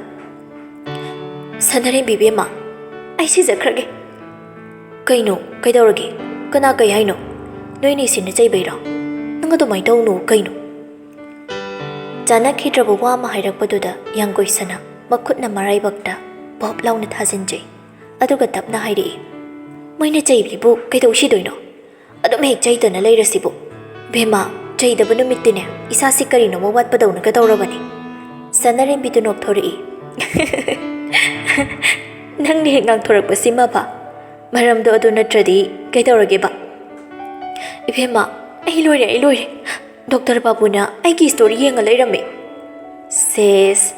"ꯁꯅꯔꯦꯝꯕꯤ ꯕꯦꯝꯃ, ꯑꯩ ꯁꯤꯖꯈ꯭ꯔꯒꯦ꯫" "ꯀꯩꯅꯣ? ꯀꯩꯗꯧꯔꯒꯦ? ꯀꯅꯥ ꯀꯩ ꯍꯥꯏꯅꯣ? ꯅꯣꯏꯅꯤꯁꯤꯅ ꯆꯩꯕꯩꯔꯣ? ꯅꯪ ꯑꯗꯨꯃꯥꯏꯅ ꯇꯧꯅꯨ ꯀꯩꯅꯣ?" ꯆꯥꯅꯈꯤꯗ꯭ꯔꯕ ꯋꯥ ꯑꯃ ꯍꯥꯏꯔꯛꯄꯗꯨꯗ ꯌꯥꯡꯒꯣꯏ ꯁꯅꯥ ꯃꯈꯨꯠꯅ ꯃꯔꯥꯏꯕꯛꯇ ꯄꯣꯞ ꯂꯥꯎꯅ ꯊꯥꯖꯤꯟꯖꯩ꯫ ꯑꯗꯨꯒ ꯇꯞꯅ ꯍꯥꯏꯔꯛꯏ, "ꯃꯣꯏꯅ ꯆꯩꯕꯤꯕꯨ ꯀꯩꯗꯧꯁꯤꯗꯣꯏꯅꯣ? ꯑꯗꯨꯝ ꯍꯦꯛ ꯆꯩꯗꯅ ꯂꯩꯔꯁꯤꯕꯨ꯫ ꯕꯦꯝꯃ, ꯆꯩꯗꯕ ꯅꯨꯃꯤꯠꯇꯤꯅꯦ ꯏꯁꯥꯁꯤ ꯀꯔꯤꯅꯣꯃ ꯋꯥꯠꯄꯗꯧꯅ ꯀꯩꯗꯧꯔꯕꯅꯤ꯫" ꯁꯅꯔꯦꯝꯕꯤꯗꯨ ꯅꯣꯛꯊꯣꯔꯛꯏ꯫ "ꯅꯪꯅ ꯍꯦꯛ ꯉꯥꯡꯊꯣꯔꯛꯄꯁꯤꯃꯕ꯫ ꯃꯔꯝꯗꯣ ꯑꯗꯨ ꯅꯠꯇ꯭ꯔꯗꯤ ꯀꯩꯗꯧꯔꯒꯦꯕ?" "ꯏꯕꯦꯝꯃ, ꯑꯩ ꯂꯣꯏꯔꯦ, ꯑꯩ ꯂꯣꯏꯔꯦ꯫ ꯗꯣꯛꯇꯔ ꯕꯥꯕꯨꯅ ꯑꯩꯒꯤ ꯁ꯭ꯇꯣꯔꯤ ꯌꯦꯡꯉ ꯂꯩꯔꯝꯃꯦ꯫" "ꯁꯦꯁ,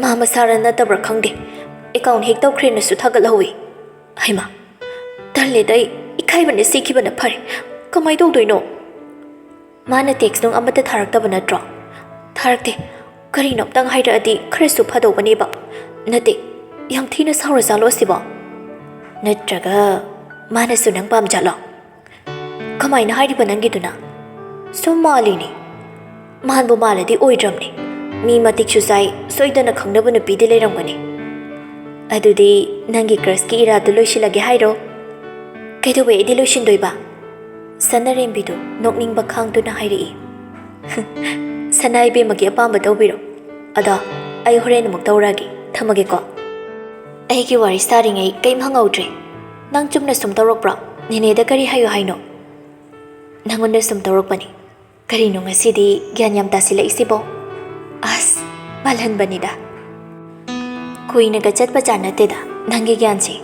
ꯃꯥ ꯃꯁꯥꯔ ꯅꯠꯇꯕ꯭ꯔꯥ ꯈꯪꯗꯦ, ꯑꯦꯀꯥꯎꯟ ꯍꯦꯛ ꯇꯧꯈ꯭ꯔꯦꯅꯁꯨ ꯊꯥꯒꯠꯍꯧꯋꯤ꯫ ꯍꯩꯃꯥ, ꯇꯜꯂꯦꯗ, ꯑꯩ ꯏꯀꯥꯏꯕꯅ ꯁꯤꯈꯤꯕꯅ ꯐꯔꯦ꯫ ꯀꯃꯥꯏ ꯇꯧꯗꯣꯏꯅꯣ?" ꯃꯥꯅ ꯇꯦꯛꯁ ꯅꯨꯡ ꯑꯃꯠꯇ ꯊꯥꯔꯛꯇꯕ ꯅꯠꯇ꯭ꯔꯣ? ꯊꯥꯔꯛꯇꯦ꯫ ꯀꯔꯤꯅꯣ ꯑꯝꯇꯪ ꯍꯥꯏꯔꯛꯑꯗꯤ ꯈꯔꯁꯨ ꯐꯗꯧꯕꯅꯦꯕ꯫ ꯅꯠꯇꯦ, ꯌꯥꯝ ꯊꯤꯅ ꯁꯥꯎꯔꯖꯥꯠꯂꯣ ꯑꯁꯤꯕꯣ? ꯅꯠꯇ꯭ꯔꯒ ꯃꯥꯅꯁꯨ ꯅꯪ ꯄꯥꯝꯖꯥꯠꯂꯣ? ꯀꯃꯥꯏꯅ ꯍꯥꯏꯔꯤꯕ ꯅꯪꯒꯤꯗꯨꯅ? ꯁꯨꯝ ꯃꯥꯜꯂꯤꯅꯦ꯫ ꯃꯥꯟꯕꯨ ꯃꯥꯜꯂꯗꯤ ꯑꯣꯏꯗ꯭ꯔꯕꯅꯦ꯫ ꯃꯤ ꯃꯇꯤꯛꯁꯨ ꯆꯥꯏ, ꯁꯣꯏꯗꯅ ꯈꯪꯅꯕ ꯅꯨꯄꯤꯗꯤ ꯂꯩꯔꯝꯒꯅꯤ꯫ ꯑꯗꯨꯗꯤ ꯅꯪꯒꯤ ꯀ꯭ꯔꯁꯀꯤ ꯏꯔꯥꯗꯨ ꯂꯣꯏꯁꯤꯜꯂꯒꯦ ꯍꯥꯏꯔꯣ? ꯀꯩꯗꯧꯕꯩ ꯑꯩꯗꯤ ꯂꯣꯏꯁꯤꯟꯗꯣꯏꯕ? ꯁꯅꯥꯔꯦꯝꯕꯤꯗꯨ ꯅꯣꯛꯅꯤꯡꯕ ꯈꯥꯡꯗꯨꯅ ꯍꯥꯏꯔꯛꯏ꯫ ꯁꯅꯥ ꯏꯕꯦꯝꯃꯒꯤ ꯑꯄꯥꯝꯕ ꯇꯧꯕꯤꯔꯣ꯫ ꯑꯗꯣ ꯑꯩ ꯍꯣꯔꯦꯟ ꯑꯃꯨꯛ ꯇꯧꯔꯛꯑꯒꯦ꯫ ꯊꯝꯃꯒꯦꯀꯣ꯫ ꯑꯩꯒꯤ ꯋꯥꯔꯤ ꯁꯥꯔꯤꯉꯩ ꯀꯩꯝ ꯍꯪꯍꯧꯗ꯭ꯔꯦ꯫ ꯅꯪ ꯆꯨꯝꯅ ꯁꯨꯝ ꯇꯧꯔꯛꯄ꯭ꯔꯣ? ꯅꯦꯅꯦꯗ ꯀꯔꯤ ꯍꯥꯏꯌꯨ ꯍꯥꯏꯅꯣ? ꯅꯪꯉꯣꯟꯗ ꯁꯨꯝ ꯇꯧꯔꯛꯄꯅꯤ꯫ ꯀꯔꯤꯅꯣ ꯉꯁꯤꯗꯤ ꯒ꯭ꯌꯥꯟ ꯌꯥꯝ ꯇꯥꯁꯤꯜꯂꯛꯏꯁꯤꯕꯣ? ꯑꯁ, ꯃꯥꯜꯍꯟꯕꯅꯤꯗ꯫ ꯀꯨꯏꯅꯒ ꯆꯠꯄ ꯖꯥꯠ ꯅꯠꯇꯦꯗ ꯅꯪꯒꯤ ꯒ꯭ꯌꯥꯟꯁꯦ꯫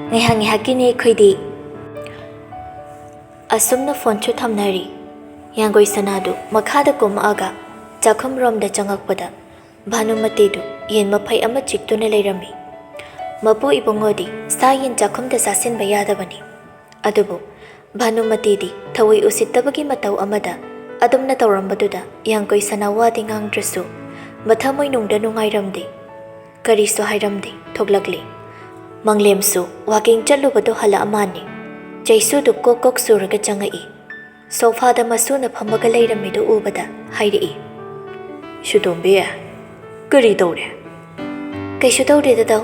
ꯉꯥꯏꯍꯥꯛ ꯉꯥꯏꯍꯥꯛꯀꯤꯅꯦ ꯑꯩꯈꯣꯏꯗꯤ꯫ ꯑꯁꯨꯝꯅ ꯐꯣꯟꯁꯨ ꯊꯝꯅꯔꯤ꯫ ꯌꯥꯡꯒꯣꯏ ꯁꯅꯥꯗꯨ ꯃꯈꯥꯗ ꯀꯨꯝꯃꯛꯑꯒ ꯆꯥꯛꯈꯨꯝꯔꯣꯝꯗ ꯆꯪꯉꯛꯄꯗ ꯚꯥꯅꯨꯃꯇꯤꯗꯨ ꯌꯦꯟ ꯃꯐꯩ ꯑꯃ ꯆꯤꯛꯇꯨꯅ ꯂꯩꯔꯝꯃꯤ꯫ ꯃꯄꯨ ꯏꯕꯨꯡꯉꯣꯗꯤ ꯁꯥ ꯌꯦꯟ ꯆꯥꯛꯈꯨꯝꯗ ꯆꯥꯁꯤꯟꯕ ꯌꯥꯗꯕꯅꯤ꯫ ꯑꯗꯨꯕꯨ ꯚꯥꯅꯨꯃꯇꯤꯗꯤ ꯊꯋꯥꯏ ꯎꯁꯤꯠꯇꯕꯒꯤ ꯃꯇꯧ ꯑꯃꯗ ꯑꯗꯨꯝꯅ ꯇꯧꯔꯝꯕꯗꯨꯗ ꯌꯥꯡꯒꯣꯏ ꯁꯅꯥ ꯋꯥꯗꯤ ꯉꯥꯡꯗ꯭ꯔꯁꯨ ꯃꯊꯃꯣꯏ ꯅꯨꯡꯗ ꯅꯨꯡꯉꯥꯏꯔꯝꯗꯦ꯫ ꯀꯔꯤꯁꯨ ꯍꯥꯏꯔꯝꯗꯦ, ꯊꯣꯛꯂꯛꯂꯦ꯫ ꯃꯪꯂꯦꯝꯁꯨ ꯋꯥꯀꯤꯡ ꯆꯠꯂꯨꯕꯗꯨ ꯍꯜꯂꯛꯑ ꯃꯥꯟꯅꯤ꯫ ꯆꯩꯁꯨꯗꯨ ꯀꯣꯛ ꯀꯣꯛ ꯁꯨꯔꯒ ꯆꯪꯉꯛꯏ꯫ ꯁꯣꯐꯥꯗ ꯃꯁꯨꯅ ꯐꯝꯃꯒ ꯂꯩꯔꯝꯃꯤꯗꯨ ꯎꯕꯗ ꯍꯥꯏꯔꯛꯏ, "ꯁꯨꯇꯣꯝꯕꯤ, ꯀꯔꯤ ꯇꯧꯔꯦ?" "ꯀꯩꯁꯨ ꯇꯧꯗꯦꯗ, ꯗꯥꯎ꯫"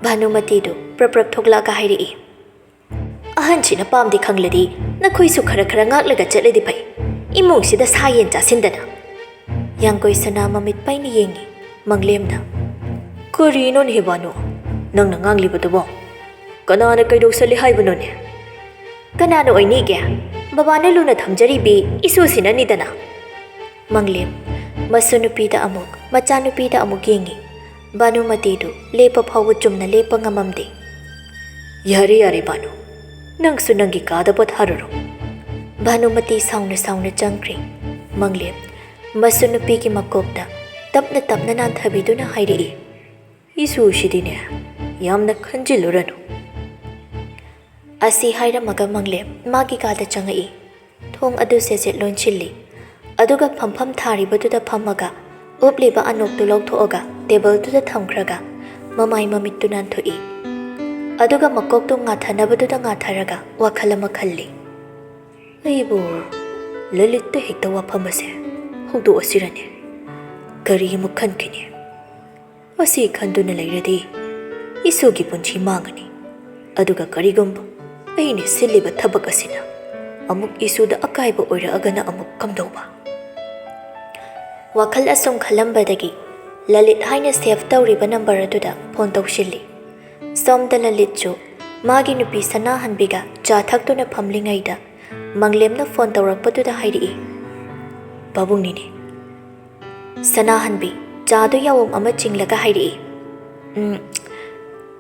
ꯚꯥꯅꯨꯃꯇꯤꯗꯨ ꯄ꯭ꯔꯞ ꯄ꯭ꯔꯞ ꯊꯣꯛꯂꯛꯑꯒ ꯍꯥꯏꯔꯛꯏ, "ꯑꯍꯟꯁꯤꯅ ꯄꯥꯝꯗꯦ ꯈꯪꯂꯗꯤ ꯅꯈꯣꯏꯁꯨ ꯈꯔ ꯈꯔ ꯉꯥꯛꯂꯒ ꯆꯠꯂꯗꯤ ꯐꯩ꯫ ꯏꯃꯨꯡꯁꯤꯗ ꯁꯥ ꯌꯦꯟ ꯆꯥꯁꯤꯟꯗꯅ꯫" ꯌꯥꯡꯒꯣꯏ ꯁꯅꯥ ꯃꯃꯤꯠ ꯄꯩꯅ ꯌꯦꯡꯉꯤ꯫ ꯃꯪꯂꯦꯝꯅ, "ꯀꯔꯤꯅꯣꯅꯦ ꯍꯦ ꯚꯥꯅꯨ? ꯅꯪꯅ ꯉꯥꯡꯂꯤꯕꯗꯨꯕꯣ? ꯀꯅꯥꯅ ꯀꯩꯗꯧꯁꯜꯂꯤ ꯍꯥꯏꯕꯅꯣꯅꯦ?" "ꯀꯅꯥꯅ ꯑꯣꯏꯅꯤꯒꯦ? ꯕꯕꯥꯅ ꯂꯨꯅ ꯊꯝꯖꯔꯤꯕꯤ ꯏꯁꯨꯁꯤꯅꯅꯤꯗꯅ꯫" ꯃꯪꯂꯦꯝ, ꯃꯁꯨ ꯅꯨꯄꯤꯗ ꯑꯃꯨꯛ, ꯃꯆꯥꯅꯨꯄꯤꯗ ꯑꯃꯨꯛ ꯌꯦꯡꯉꯤ꯫ ꯚꯥꯅꯨꯃꯇꯤꯗꯨ ꯂꯦꯞꯄ ꯐꯥꯎꯕ ꯆꯨꯝꯅ ꯂꯦꯞꯄ ꯉꯝꯃꯝꯗꯦ꯫ "ꯌꯥꯔꯦ, ꯌꯥꯔꯦ ꯚꯥꯅꯨ, ꯅꯪꯁꯨ ꯅꯪꯒꯤ ꯀꯥꯗ ꯄꯣꯊꯥꯔꯨꯔꯣ꯫" ꯚꯥꯅꯨꯃꯇꯤ ꯁꯥꯎꯅ ꯁꯥꯎꯅ ꯆꯪꯈ꯭ꯔꯦ꯫ ꯃꯪꯂꯦꯝ, ꯃꯁꯨ ꯅꯨꯄꯤꯒꯤ ꯃꯀꯣꯛꯇ ꯇꯞꯅ ꯇꯞꯅ ꯅꯥꯟꯊꯕꯤꯗꯨꯅ ꯍꯥꯏꯔꯛꯏ, "ꯏꯁꯨꯁꯤꯗꯤꯅꯦ, ꯌꯥꯝꯅ ꯈꯟꯖꯤꯜꯂꯨꯔꯅꯨ꯫" ꯑꯁꯤ ꯍꯥꯏꯔꯝꯃꯒ ꯃꯪꯂꯦꯝ ꯃꯥꯒꯤ ꯀꯥꯗ ꯆꯪꯉꯛꯏ꯫ ꯊꯣꯡ ꯑꯗꯨ ꯁꯦꯠ ꯁꯦꯠ ꯂꯣꯟꯁꯤꯜꯂꯤ꯫ ꯑꯗꯨꯒ ꯐꯝꯐꯝ ꯊꯥꯔꯤꯕꯗꯨꯗ ꯐꯝꯃꯒ ꯎꯞꯂꯤꯕ ꯑꯅꯣꯛꯇꯨ ꯂꯧꯊꯣꯛꯑꯒ ꯇꯦꯕꯜꯗꯨꯗ ꯊꯝꯈ꯭ꯔꯒ ꯃꯃꯥꯏ ꯃꯃꯤꯠꯇꯨ ꯅꯥꯟꯊꯣꯛꯏ꯫ ꯑꯗꯨꯒ ꯃꯀꯣꯛꯇꯨ ꯉꯥꯊꯅꯕꯗꯨꯗ ꯉꯥꯊꯔꯒ ꯋꯥꯈꯜ ꯑꯃ ꯈꯜꯂꯤ꯫ "ꯑꯩꯕꯨ ꯂꯂꯤꯠꯇ ꯍꯦꯛꯇ ꯋꯥꯐꯝ ꯑꯁꯦ ꯍꯧꯗꯣꯛꯑꯁꯤꯔꯅꯦ? ꯀꯔꯤ ꯑꯃꯨꯛ ꯈꯟꯈꯤꯅꯤ? ꯃꯁꯤ ꯈꯟꯗꯨꯅ ꯂꯩꯔꯗꯤ ꯏꯁꯨꯒꯤ ꯄꯨꯟꯁꯤ ꯃꯥꯡꯉꯅꯤ꯫ ꯑꯗꯨꯒ ꯀꯔꯤꯒꯨꯝꯕ ꯑꯩꯅ ꯁꯤꯜꯂꯤꯕ ꯊꯕꯛ ꯑꯁꯤꯅ ꯑꯃꯨꯛ ꯏꯁꯨꯗ ꯑꯀꯥꯏꯕ ꯑꯣꯏꯔꯛꯑꯒꯅ ꯑꯃꯨꯛ ꯀꯝꯗꯧꯕ?" ꯋꯥꯈꯜ ꯑꯁꯨꯝ ꯈꯜꯂꯝꯕꯗꯒꯤ ꯂꯂꯤꯠ ꯍꯥꯏꯅ ꯁꯦꯚ ꯇꯧꯔꯤꯕ ꯅꯝꯕꯔ ꯑꯗꯨꯗ ꯐꯣꯟ ꯇꯧꯁꯤꯜꯂꯤ꯫ ꯁꯣꯝꯗ ꯂꯂꯤꯠꯁꯨ ꯃꯥꯒꯤ ꯅꯨꯄꯤ ꯁꯅꯥꯍꯟꯕꯤꯒ ꯆꯥ ꯊꯛꯇꯨꯅ ꯐꯝꯂꯤꯉꯩꯗ ꯃꯪꯂꯦꯝꯅ ꯐꯣꯟ ꯇꯧꯔꯛꯄꯗꯨꯗ ꯍꯥꯏꯔꯛꯏ, "ꯄꯥꯕꯨꯡꯅꯤꯅꯦ꯫" ꯁꯅꯥꯍꯟꯕꯤ ꯆꯥꯗꯨ ꯌꯥꯋꯣꯝ ꯑꯃ ꯆꯤꯡꯂꯒ ꯍꯥꯏꯔꯛꯏ, "ꯎꯝ,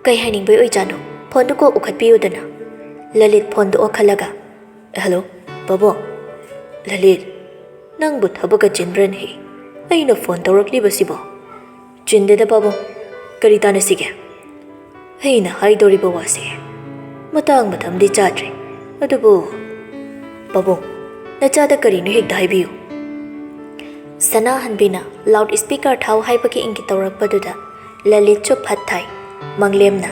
ꯀꯩ ꯍꯥꯏꯅꯤꯡꯕꯩ ꯑꯣꯏꯖꯥꯠꯅꯣ? ꯐꯣꯟꯗꯨ ꯀꯣꯛ ꯎꯈꯠꯄꯤꯌꯨꯗꯅ꯫" ꯂꯂꯤꯠ ꯐꯣꯟꯗꯨ ꯑꯣꯛꯈꯠꯂꯒ, "ꯍꯜꯂꯣ, ꯄꯥꯕꯨꯡ꯫" "ꯂꯂꯤꯠ, ꯅꯪꯕꯨ ꯊꯕꯛꯀ ꯆꯤꯟꯕ꯭ꯔꯅꯦ? ꯑꯩꯅ ꯐꯣꯟ ꯇꯧꯔꯛꯂꯤꯕꯁꯤꯕꯣ?" "ꯆꯤꯟꯗꯦꯗ ꯄꯥꯕꯨꯡ, ꯀꯔꯤ ꯇꯥꯟꯅꯁꯤꯒꯦ?" "ꯑꯩꯅ ꯍꯥꯏꯗꯧꯔꯤꯕ ꯋꯥꯁꯦ ꯃꯇꯥꯡ ꯃꯇꯝꯗꯤ ꯆꯥꯗ꯭ꯔꯦ, ꯑꯗꯨꯕꯨ ꯄꯥꯕꯨꯡ, ꯅꯆꯥꯗ ꯀꯔꯤꯅꯣ ꯍꯦꯛꯇ ꯍꯥꯏꯕꯤꯌꯨ꯫" ꯁꯅꯥꯍꯟꯕꯤꯅ ꯂꯥꯎꯗ ꯁ꯭ꯄꯤꯀꯔ ꯊꯥꯎ ꯍꯥꯏꯕꯒꯤ ꯏꯪꯒꯤꯠ ꯇꯧꯔꯛꯄꯗꯨꯗ ꯂꯂꯤꯠꯁꯨ ꯐꯠ ꯊꯥꯏ꯫ ꯃꯪꯂꯦꯝꯅ,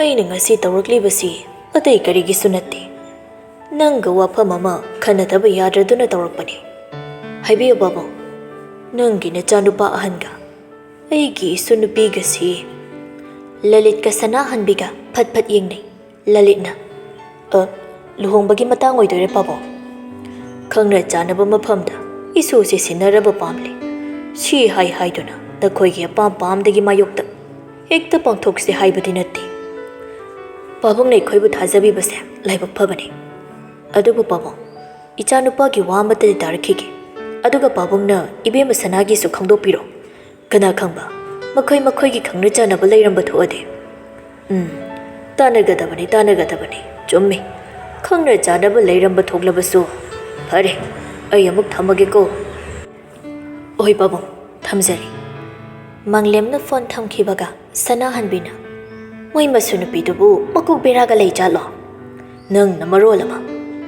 "ꯑꯩꯅ ꯉꯁꯤ ꯇꯧꯔꯛꯂꯤꯕꯁꯤ ꯑꯇꯩ ꯀꯔꯤꯒꯤꯁꯨ ꯅꯠꯇꯦ꯫ ꯅꯪꯒ ꯋꯥꯐꯝ ꯑꯃ ꯈꯟꯅꯗꯕ ꯌꯥꯗ꯭ꯔꯗꯨꯅ ꯇꯧꯔꯛꯄꯅꯤ꯫ ꯍꯥꯏꯕꯤꯌꯨ ꯄꯥꯕꯨꯡ, ꯅꯪꯒꯤ ꯅꯆꯥꯅꯨꯄꯥ ꯑꯍꯟꯒ ꯑꯩꯒꯤ ꯏꯁꯨ ꯅꯨꯄꯤꯒꯁꯤ꯫" ꯂꯂꯤꯠꯀ ꯁꯅꯥꯍꯟꯕꯤꯒ ꯐꯠ ꯐꯠ ꯌꯦꯡꯅꯩ꯫ ꯂꯂꯤꯠꯅ, "ꯑ, ꯂꯨꯍꯣꯡꯕꯒꯤ ꯃꯇꯥꯡ ꯑꯣꯏꯗꯣꯏꯔꯦ ꯄꯥꯕꯨꯡ꯫ ꯈꯪꯅ ꯆꯥꯟꯅꯕ ꯃꯐꯝꯗ ꯏꯁꯨꯁꯦ ꯁꯤꯟꯅꯔꯕ ꯄꯥꯝꯂꯦ꯫ ꯁꯤ ꯍꯥꯏ ꯍꯥꯏꯗꯨꯅ ꯅꯈꯣꯏꯒꯤ ꯑꯄꯥꯝ ꯄꯥꯝꯗꯒꯤ ꯃꯥꯌꯣꯛꯇ ꯍꯦꯛꯇ ꯄꯥꯡꯊꯣꯛꯁꯦ ꯍꯥꯏꯕꯗꯤ ꯅꯠꯇꯦ꯫ ꯄꯥꯕꯨꯡꯅ ꯑꯩꯈꯣꯏꯕꯨ ꯊꯥꯖꯕꯤꯕꯁꯦ ꯂꯥꯏꯕꯛ ꯐꯕꯅꯤ꯫ ꯑꯗꯨꯕꯨ ꯄꯥꯕꯨꯡ, ꯏꯆꯥꯅꯨꯄꯥꯒꯤ ꯋꯥ ꯑꯃꯠꯇꯗꯤ ꯇꯥꯔꯛꯈꯤꯒꯦ꯫ ꯑꯗꯨꯒ ꯄꯥꯕꯨꯡꯅ ꯏꯕꯦꯝꯃ ꯁꯅꯥꯒꯤꯁꯨ ꯈꯪꯗꯣꯛꯄꯤꯔꯣ꯫ ꯀꯅꯥ ꯈꯪꯕ, ꯃꯈꯣꯏ ꯃꯈꯣꯏꯒꯤ ꯈꯪꯅ ꯆꯥꯟꯅꯕ ꯂꯩꯔꯝꯕ ꯊꯣꯛꯑꯗꯤ꯫" "ꯎꯝ, ꯇꯥꯟꯅꯒꯗꯕꯅꯤ, ꯇꯥꯟꯅꯒꯗꯕꯅꯤ꯫ ꯆꯨꯝꯃꯤ, ꯈꯪꯅ ꯆꯥꯟꯅꯕ ꯂꯩꯔꯝꯕ ꯊꯣꯛꯂꯕꯁꯨ꯫ ꯐꯔꯦ, ꯑꯩ ꯑꯃꯨꯛ ꯊꯝꯃꯒꯦꯀꯣ꯫" "ꯑꯣꯏ ꯄꯥꯕꯨꯡ, ꯊꯝꯖꯔꯤ꯫" ꯃꯪꯂꯦꯝꯅ ꯐꯣꯟ ꯊꯝꯈꯤꯕꯒ ꯁꯅꯥꯍꯟꯕꯤꯅ, "ꯃꯣꯏ ꯃꯁꯨ ꯅꯨꯄꯤꯗꯨꯕꯨ ꯃꯀꯣꯛ ꯕꯦꯔꯥꯒ ꯂꯩꯖꯥꯠꯂꯣ? ꯅꯪꯅ ꯃꯔꯣꯜ ꯑꯃ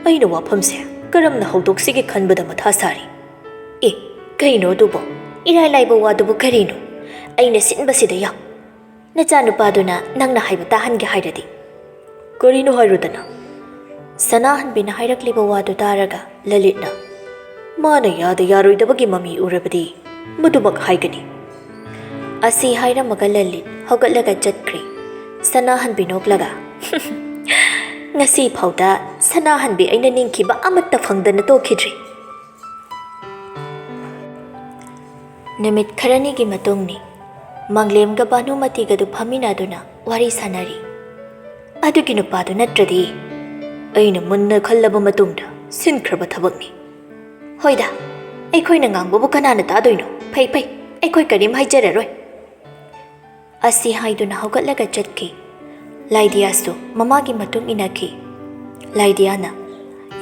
ꯑꯩꯅ ꯋꯥꯐꯝꯁꯦ ꯀꯔꯝꯅ ꯍꯧꯗꯣꯛꯁꯤꯒꯦ ꯈꯟꯕꯗ ꯃꯊꯥ ꯁꯥꯔꯤ꯫ ꯑꯦ, ꯀꯩꯅꯣ ꯑꯗꯨꯕꯣ? ꯏꯔꯥꯏ ꯂꯥꯏꯕ ꯋꯥꯗꯨꯕꯨ ꯀꯔꯤꯅꯣ? ꯑꯩꯅ ꯁꯤꯟꯕꯁꯤꯗ ꯌꯥꯎ꯫ ꯅꯆꯥꯅꯨꯄꯥꯗꯨꯅ ꯅꯪꯅ ꯍꯥꯏꯕ ꯇꯥꯍꯟꯒꯦ ꯍꯥꯏꯔꯗꯤ꯫ ꯀꯔꯤꯅꯣ ꯍꯥꯏꯔꯨꯗꯅ? ꯁꯅꯥꯍꯟꯕꯤꯅ ꯍꯥꯏꯔꯛꯂꯤꯕ ꯋꯥꯗꯨ ꯇꯥꯔꯒ ꯂꯂꯤꯠꯅ, ꯃꯥꯅ ꯌꯥꯗ ꯌꯥꯔꯣꯏꯗꯕꯒꯤ ꯃꯃꯤ ꯎꯔꯕꯗꯤ ꯃꯗꯨꯃꯛ ꯍꯥꯏꯒꯅꯤ꯫ ꯑꯁꯤ ꯍꯥꯏꯔꯝꯃꯒ ꯂꯂꯤꯠ ꯍꯧꯒꯠꯂꯒ ꯆꯠꯈ꯭ꯔꯦ꯫ ꯁꯅꯥꯍꯟꯕꯤ ꯅꯣꯛꯂꯒ, ꯉꯁꯤ ꯐꯥꯎꯗ ꯁꯅꯥꯍꯟꯕꯤ ꯑꯩꯅ ꯅꯤꯡꯈꯤꯕ ꯑꯃꯠꯇ ꯐꯪꯗꯅ ꯇꯣꯛꯈꯤꯗ꯭ꯔꯤ꯫ ꯅꯨꯃꯤꯠ ꯈꯔꯅꯤꯒꯤ ꯃꯇꯨꯡꯅꯤ꯫ ꯃꯪꯂꯦꯝꯒ ꯚꯥꯅꯨꯃꯇꯤꯒꯗꯨ ꯐꯝꯃꯤꯟꯅꯗꯨꯅ ꯋꯥꯔꯤ ꯁꯥꯟꯅꯔꯤ꯫ ꯑꯗꯨꯒꯤ ꯅꯨꯄꯥꯗꯨ ꯅꯠꯇ꯭ꯔꯗꯤ? ꯑꯩꯅ ꯃꯨꯟꯅ ꯈꯜꯂꯕ ꯃꯇꯨꯡꯗ ꯁꯤꯟꯈ꯭ꯔꯕ ꯊꯕꯛꯅꯤ꯫ ꯍꯣꯏꯗ, ꯑꯩꯈꯣꯏꯅ ꯉꯥꯡꯕꯕꯨ ꯀꯅꯥꯅ ꯇꯥꯗꯣꯏꯅꯣ? ꯐꯩ, ꯐꯩ, ꯑꯩꯈꯣꯏ ꯀꯔꯤꯝ ꯍꯥꯏꯖꯔꯔꯣꯏ꯫ ꯑꯁꯤ ꯍꯥꯏꯗꯨꯅ ꯍꯧꯒꯠꯂꯒ ꯆꯠꯈꯤ꯫ ꯂꯥꯏꯗꯤꯌꯥꯁꯨ ꯃꯃꯥꯒꯤ ꯃꯇꯨꯡ ꯏꯟꯅꯈꯤ꯫ ꯂꯥꯏꯗꯤꯌꯥꯅ,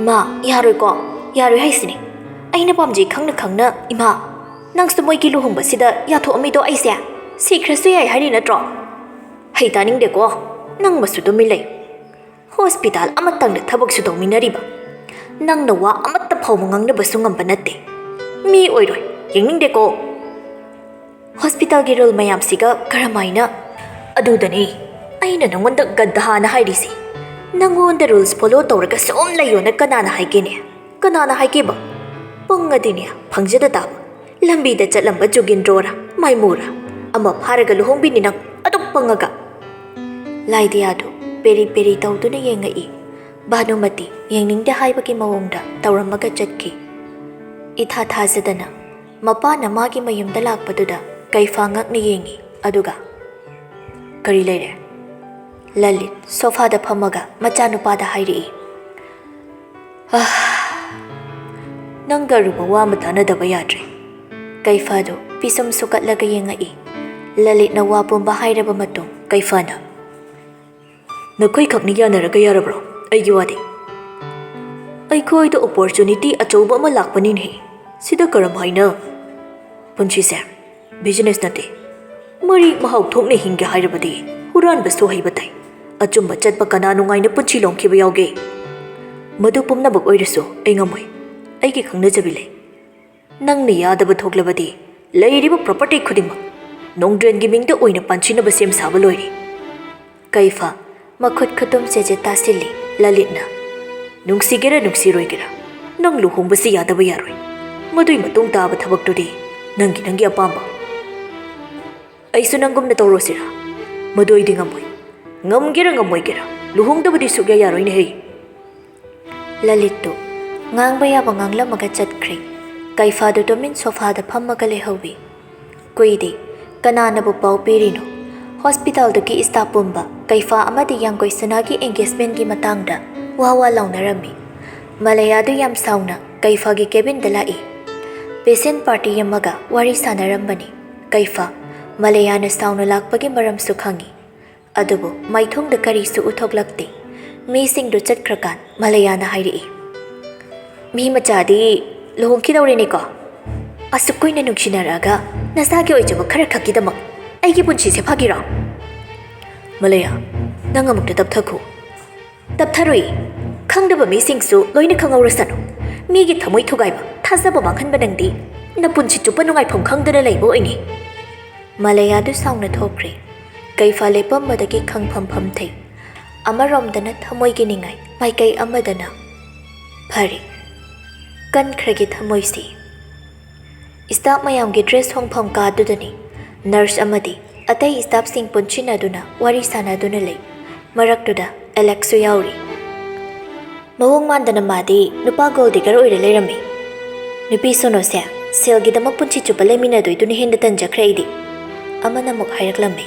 "ꯏꯃꯥ, ꯌꯥꯔꯣꯏꯀꯣ, ꯌꯥꯔꯣꯏ ꯍꯥꯏꯁꯤꯅꯤ꯫ ꯑꯩꯅ ꯄꯥꯝꯖꯩ ꯈꯪꯅ ꯈꯪꯅ, ꯏꯃꯥ, ꯅꯪꯁꯨ ꯃꯣꯏꯒꯤ ꯂꯨꯍꯣꯡꯕꯁꯤꯗ ꯌꯥꯊꯣꯛꯑꯝꯃꯤꯗꯣ ꯑꯩꯁꯦ? ꯁꯤꯈ꯭ꯔꯁꯨ ꯌꯥꯏ ꯍꯥꯏꯔꯤ ꯅꯠꯇ꯭ꯔꯣ? ꯍꯩ ꯇꯥꯅꯤꯡꯗꯦꯀꯣ, ꯅꯪ ꯃꯁꯨ ꯇꯨꯃꯤꯟ ꯂꯩ꯫ ꯍꯣꯁꯄꯤꯇꯥꯜ ꯑꯃꯇꯪꯗ ꯊꯕꯛꯁꯨ ꯇꯧꯃꯤꯟꯅꯔꯤꯕ ꯅꯪꯅ ꯋꯥ ꯑꯃꯠꯇ ꯐꯥꯎꯕ ꯉꯥꯡꯅꯕꯁꯨ ꯉꯝꯕ ꯅꯠꯇꯦ꯫ ꯃꯤ ꯑꯣꯏꯔꯣꯏ, ꯌꯦꯡꯅꯤꯡꯗꯦꯀꯣ꯫ ꯍꯣꯁꯄꯤꯇꯥꯜꯒꯤ ꯔꯨꯜ ꯃꯌꯥꯝꯁꯤꯒ ꯀꯔꯝꯍꯥꯏꯅ?" "ꯑꯗꯨꯗꯅꯦ ꯑꯩꯅ ꯅꯪꯉꯣꯟꯗ ꯒꯙꯥꯅ ꯍꯥꯏꯔꯤꯁꯦ꯫ ꯅꯪꯉꯣꯟꯗ ꯔꯨꯜꯁ ꯐꯣꯂꯣ ꯇꯧꯔꯒ ꯁꯨꯝ ꯂꯩꯌꯣꯅ ꯀꯅꯥꯅ ꯍꯥꯏꯒꯦꯅꯦ? ꯀꯅꯥꯅ ꯍꯥꯏꯒꯦꯕ? ꯄꯪꯉꯗꯤꯅꯦ ꯐꯪꯖꯗ ꯇꯥꯕ꯫ ꯂꯝꯕꯤꯗ ꯆꯠꯂꯝꯕ ꯖꯨꯒꯤꯟꯗ꯭ꯔꯣꯔ ꯃꯥꯏꯃꯨꯔ ꯑꯃ ꯐꯥꯔꯒ ꯂꯨꯍꯣꯡꯕꯤꯅꯤ ꯅꯪ, ꯑꯗꯨꯛ ꯄꯪꯉꯒ?" ꯂꯥꯏꯗꯤꯌꯥꯗꯨ ꯄꯦꯔꯤ ꯄꯦꯔꯤ ꯇꯧꯗꯨꯅ ꯌꯦꯡꯉꯛꯏ꯫ ꯚꯥꯅꯨꯃꯇꯤ ꯌꯦꯡꯅꯤꯡꯗꯦ ꯍꯥꯏꯕꯒꯤ ꯃꯑꯣꯡꯗ ꯇꯧꯔꯝꯃꯒ ꯆꯠꯈꯤ꯫ ꯏꯊꯥ ꯊꯥꯖꯗꯅ ꯃꯄꯥꯅ ꯃꯥꯒꯤ ꯃꯌꯨꯝꯗ ꯂꯥꯛꯄꯗꯨꯗ ꯀꯩꯐꯥ ꯉꯛꯅ ꯌꯦꯡꯉꯤ꯫ ꯑꯗꯨꯒ, "ꯀꯔꯤ ꯂꯩꯔꯦ?" ꯂꯂꯤꯠ ꯁꯣꯐꯥꯗ ꯐꯝꯃꯒ ꯃꯆꯥꯅꯨꯄꯥꯗ ꯍꯥꯏꯔꯛꯏ꯫ "ꯑꯥ, ꯅꯪꯒ ꯑꯔꯨꯕ ꯋꯥ ꯑꯃ ꯇꯥꯟꯅꯗꯕ ꯌꯥꯗ꯭ꯔꯦ꯫" ꯀꯩꯐꯥꯗꯨ ꯄꯤꯁꯨꯝ ꯁꯨꯀꯠꯂꯒ ꯌꯦꯡꯉꯛꯏ꯫ ꯂꯂꯤꯠꯅ ꯋꯥ ꯄꯨꯝꯕ ꯍꯥꯏꯔꯕ ꯃꯇꯨꯡ ꯀꯩꯐꯥꯅ, "ꯅꯈꯣꯏꯈꯛꯅ ꯌꯥꯅꯔꯒ ꯌꯥꯔꯕ꯭ꯔꯣ? ꯑꯩꯒꯤ ꯋꯥꯗꯤ?" "ꯑꯩꯈꯣꯏꯗ ꯑꯣꯄꯣꯔꯆꯨꯅꯤꯇꯤ ꯑꯆꯧꯕ ꯑꯃ ꯂꯥꯛꯄꯅꯤꯅꯦ꯫ ꯁꯤꯗ ꯀꯔꯝꯍꯥꯏꯅ?" "ꯄꯨꯟꯁꯤꯁꯦ ꯕꯤꯖꯤꯅꯦꯁ ꯅꯠꯇꯦ꯫ ꯃꯔꯤꯛ ꯃꯍꯥꯎ ꯊꯣꯛꯅ ꯍꯤꯡꯒꯦ ꯍꯥꯏꯔꯕꯗꯤ ꯍꯨꯔꯥꯟꯕꯁꯨ ꯍꯩꯕ ꯇꯥꯏ꯫ ꯑꯆꯨꯝꯕ ꯆꯠꯄ ꯀꯅꯥ ꯅꯨꯡꯉꯥꯏꯅ ꯄꯨꯟꯁꯤ ꯂꯣꯝꯈꯤꯕ ꯌꯥꯎꯒꯦ?" "ꯃꯗꯨ ꯄꯨꯝꯅꯃꯛ ꯑꯣꯏꯔꯁꯨ ꯑꯩ ꯉꯝꯃꯣꯏ꯫ ꯑꯩꯒꯤ ꯈꯪꯅꯖꯕꯤ ꯂꯩ꯫ ꯅꯪꯅ ꯌꯥꯗꯕ ꯊꯣꯛꯂꯕꯗꯤ ꯂꯩꯔꯤꯕ property ꯈꯨꯗꯤꯡꯃꯛ ꯅꯣꯡꯗ꯭ꯔꯦꯟꯒꯤ ꯃꯤꯡꯗ ꯑꯣꯏꯅ ꯄꯥꯟꯁꯤꯟꯅꯕ ꯁꯦꯝ ꯁꯥꯕ ꯂꯣꯏꯔꯦ꯫" ꯀꯩꯐꯥ ꯃꯈꯨꯠ ꯈꯨꯇꯨꯝ ꯆꯦꯠ ꯆꯦꯠ ꯇꯥꯁꯤꯜꯂꯤ꯫ ꯂꯂꯤꯠꯅ, "ꯅꯨꯡꯁꯤꯒꯦꯔꯥ ꯅꯨꯡꯁꯤꯔꯣꯏꯒꯦꯔꯥ, ꯅꯪ ꯂꯨꯍꯣꯡꯕꯁꯤ ꯌꯥꯗꯕ ꯌꯥꯔꯣꯏ꯫ ꯃꯗꯨꯏ ꯃꯇꯨꯡ ꯇꯥꯕ ꯊꯕꯛꯇꯨꯗꯤ ꯅꯪꯒꯤ, ꯅꯪꯒꯤ ꯑꯄꯥꯝꯕ꯫ ꯑꯩꯁꯨ ꯅꯪꯒꯨꯝꯅ ꯇꯧꯔꯣꯁꯤꯔꯥ? ꯃꯗꯨ ꯑꯩꯗꯤ ꯉꯝꯃꯣꯏ꯫ ꯉꯝꯒꯦꯔꯥ ꯉꯝꯃꯣꯏꯒꯦꯔꯥ, ꯂꯨꯍꯣꯡꯗꯕꯗꯤ ꯁꯨꯛꯌꯥ ꯌꯥꯔꯣꯏꯅꯦꯍꯦ꯫" ꯂꯂꯤꯠꯇꯨ ꯉꯥꯡꯕ ꯌꯥꯕ ꯉꯥꯡꯂꯝꯃꯒ ꯆꯠꯈ꯭ꯔꯦ꯫ ꯀꯩꯐꯥꯗꯨ ꯇꯨꯃꯤꯟ ꯁꯣꯐꯥꯗ ꯐꯝꯃꯒ ꯂꯩꯍꯧꯏ꯫ ꯀꯨꯏꯗꯦ꯫ ꯀꯅꯥꯅꯕꯨ ꯄꯥꯎ ꯄꯤꯔꯤꯅꯣ? ꯍꯣꯁꯄꯤꯇꯥꯜꯗꯨꯒꯤ staff ꯄꯨꯝꯕ ꯀꯩꯐꯥ ꯑꯃꯗꯤ ꯌꯥꯡꯒꯣꯏ ꯁꯅꯥꯒꯤ engagementꯀꯤ ꯃꯇꯥꯡꯗ ꯋꯥ ꯋꯥ ꯂꯥꯎꯅꯔꯝꯃꯤ꯫ ꯃꯂꯌꯥꯗꯨ ꯌꯥꯝ ꯁꯥꯎꯅ ꯀꯩꯐꯥꯒꯤ cabinꯗ ꯂꯥꯛꯏ꯫ Patient party ꯑꯃꯒ ꯋꯥꯔꯤ ꯁꯥꯟꯅꯔꯝꯕꯅꯤ꯫ ꯀꯩꯐꯥ, ꯃꯂꯌꯥꯅ ꯁꯥꯎꯅ ꯂꯥꯛꯄꯒꯤ ꯃꯔꯝꯁꯨ ꯈꯪꯏ꯫ ꯑꯗꯨꯕꯨ ꯃꯥꯏꯊꯣꯡꯗ ꯀꯔꯤꯁꯨ ꯎꯠꯊꯣꯛꯂꯛꯇꯦ꯫ ꯃꯤꯁꯤꯡꯗꯨ ꯆꯠꯈ꯭ꯔꯀꯥꯟ ꯃꯂꯌꯥꯅ ꯍꯥꯏꯔꯛꯏ, "ꯃꯤ ꯃꯆꯥꯗꯤ ꯂꯨꯍꯣꯡꯈꯤꯗꯧꯔꯦꯅꯦꯀꯣ? ꯑꯁꯨꯛ ꯀꯨꯏꯅ ꯅꯨꯡꯁꯤꯅꯔꯛꯑꯒ ꯅꯁꯥꯒꯤ ꯑꯣꯏꯖꯕ ꯈꯔ ꯈꯛꯀꯤꯗꯃꯛ ꯑꯩꯒꯤ ꯄꯨꯟꯁꯤꯁꯦ ꯐꯥꯒꯤꯔꯣ?" "ꯃꯂꯌꯥ, ꯅꯪ ꯑꯃꯨꯛꯇ ꯇꯞꯊꯈꯣ꯫" "ꯇꯞꯊꯔꯣꯏ꯫ ꯈꯪꯗꯕ ꯃꯤꯁꯤꯡꯁꯨ ꯂꯣꯏꯅ ꯈꯪꯍꯧꯔꯁꯅꯨ꯫ ꯃꯤꯒꯤ ꯊꯃꯣꯏ ꯊꯨꯒꯥꯏꯕ, ꯊꯥꯖꯕ ꯃꯥꯡꯍꯟꯕ ꯅꯪꯗꯤ ꯅꯄꯨꯟꯁꯤ ꯆꯨꯞꯄ ꯅꯨꯡꯉꯥꯏꯐꯝ ꯈꯪꯗꯅ ꯂꯩꯕ ꯑꯣꯏꯅꯤ꯫" ꯃꯂꯌꯥꯗꯨ ꯁꯥꯎꯅ ꯊꯣꯛꯈ꯭ꯔꯦ꯫ ꯀꯩꯐꯥ ꯂꯦꯞꯄꯝꯕꯗꯒꯤ ꯈꯪꯐꯝ ꯐꯝꯊꯩ꯫ ꯑꯃꯔꯣꯝꯗꯅ ꯊꯃꯣꯏꯒꯤ ꯅꯤꯡꯉꯥꯏ, ꯃꯥꯏꯀꯩ ꯑꯃꯗꯅ, "ꯐꯔꯦ, ꯀꯟꯈ꯭ꯔꯒꯦ ꯊꯃꯣꯏꯁꯤ꯫" Staff ꯃꯌꯥꯝꯒꯤ dress ꯍꯣꯡꯐꯝ ꯀꯥꯗꯨꯗꯅꯤ꯫ Nurse ꯑꯃꯗꯤ ꯑꯇꯩ staffꯁꯤꯡ ꯄꯨꯟꯁꯤꯟꯅꯗꯨꯅ ꯋꯥꯔꯤ ꯁꯥꯟꯅꯗꯨꯅ ꯂꯩ꯫ ꯃꯔꯛꯇꯨꯗ ꯑꯦꯂꯦꯛꯁꯁꯨ ꯌꯥꯎꯔꯤ꯫ "ꯃꯑꯣꯡ ꯃꯥꯟꯗꯅ ꯃꯥꯗꯤ ꯅꯨꯄꯥ gold digger ꯑꯣꯏꯔ ꯂꯩꯔꯝꯃꯤ꯫ ꯅꯨꯄꯤ ꯁꯣꯅꯣꯁꯦ ꯁꯦꯜꯒꯤꯗꯃꯛ ꯄꯨꯟꯁꯤ ꯆꯨꯞꯄ ꯂꯩꯃꯤꯟꯅꯗꯣꯏꯗꯨꯅ ꯍꯦꯟꯅ ꯇꯟꯖꯈ꯭ꯔꯦ ꯑꯩꯗꯤ꯫" ꯑꯃꯅ ꯑꯃꯨꯛ ꯍꯥꯏꯔꯛꯂꯝꯃꯤ꯫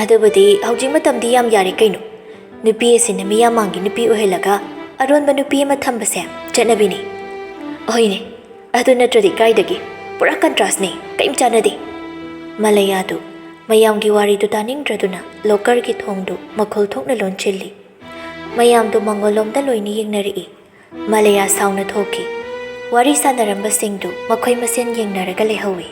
"ꯑꯗꯨꯕꯨꯗꯤ ꯍꯧꯖꯤꯛ ꯃꯇꯝꯗꯤ ꯌꯥꯝ ꯌꯥꯔꯦ ꯀꯩꯅꯣ꯫ ꯅꯨꯄꯤ ꯑꯁꯤꯅ ꯃꯤꯌꯥꯝꯃꯥꯡꯒꯤ ꯅꯨꯄꯤ ꯑꯣꯏꯍꯜꯂꯒ ꯑꯔꯣꯟꯕ ꯅꯨꯄꯤ ꯑꯃ ꯊꯝꯕꯁꯦ ꯆꯠꯅꯕꯤꯅꯤ꯫" "ꯍꯣꯏꯅꯦ, ꯑꯗꯨ ꯅꯠꯇ꯭ꯔꯗꯤ ꯀꯥꯏꯗꯒꯤ? ꯄꯨꯔꯥ contrastꯅꯤ, ꯀꯔꯤꯝ ꯆꯥꯟꯅꯗꯦ꯫" ꯃꯂꯌꯥꯗꯨ ꯃꯌꯥꯝꯒꯤ ꯋꯥꯔꯤꯗꯨ ꯇꯥꯅꯤꯡꯗ꯭ꯔꯗꯨꯅ lockerꯒꯤ ꯊꯣꯡꯗꯨ ꯃꯈꯣꯜ ꯊꯣꯛꯅ ꯂꯣꯟꯁꯤꯜꯂꯤ꯫ ꯃꯌꯥꯝꯗꯨ ꯃꯉꯣꯟꯂꯣꯝꯗ ꯂꯣꯏꯅ ꯌꯦꯡꯅꯔꯛꯏ꯫ ꯃꯂꯌꯥ ꯁꯥꯎꯅ ꯊꯣꯛꯈꯤ꯫ ꯋꯥꯔꯤ ꯁꯥꯟꯅꯔꯝꯕꯁꯤꯡꯗꯨ ꯃꯈꯣꯏ ꯃꯁꯦꯟ ꯌꯦꯡꯅꯔꯒ ꯂꯩꯍꯧꯏ꯫